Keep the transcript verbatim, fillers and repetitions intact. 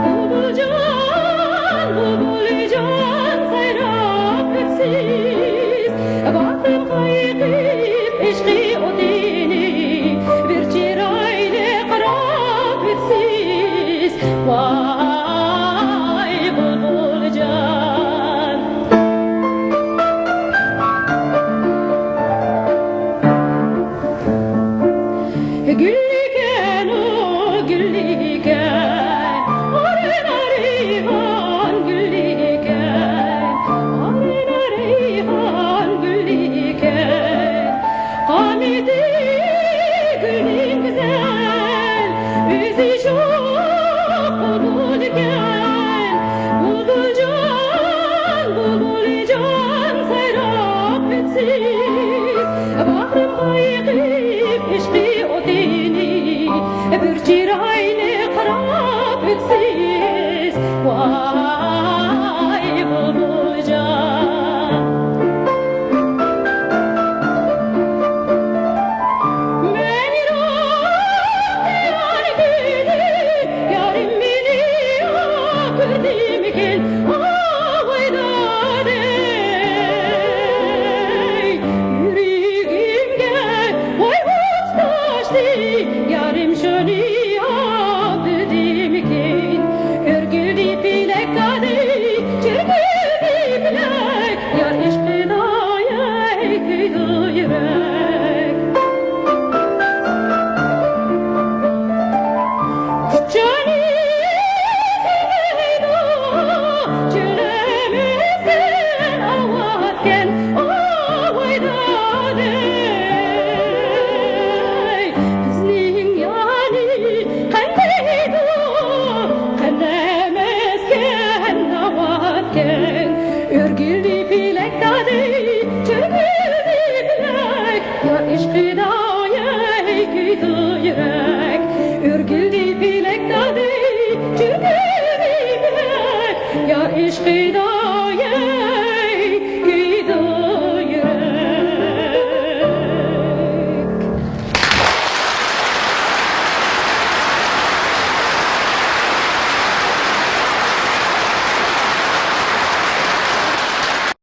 بۇلبۇلجان، بۇلبۇلجان سايراپ ئۆتسىز، باغرىم قايقىپ ئىشقى ئوتىنى، بىر چىراينى قاراپ ئۆتسىز. ۋاي بۇلبۇلجان. گۈللىكەن ئۇ، گۈللىكەن، ئارىنا رەيھان گۈللىكەن، ئارىنا رەيھان گۈللىكەن. قامىتى گۈلدىن گۈزەل، ئۆزى شوخ بۇلبۇلكەن. بۇلبۇلجان، بۇلبۇلجان سايراپ ئۆتسىز، باغرىم قايقىپ ئىشقى ئوتىنى، بىر چىراينى قاراپ ئۆتسىز. ۋاي بۇلبۇلجان. مەن يۈرەكتە يار كۆردۈم، يارىم مېنى كۆردىمىكىن؟ ئاۋاي دادەي، يۈرىكىمگە ۋاي ئوت تاشتى، يارىم شۇنى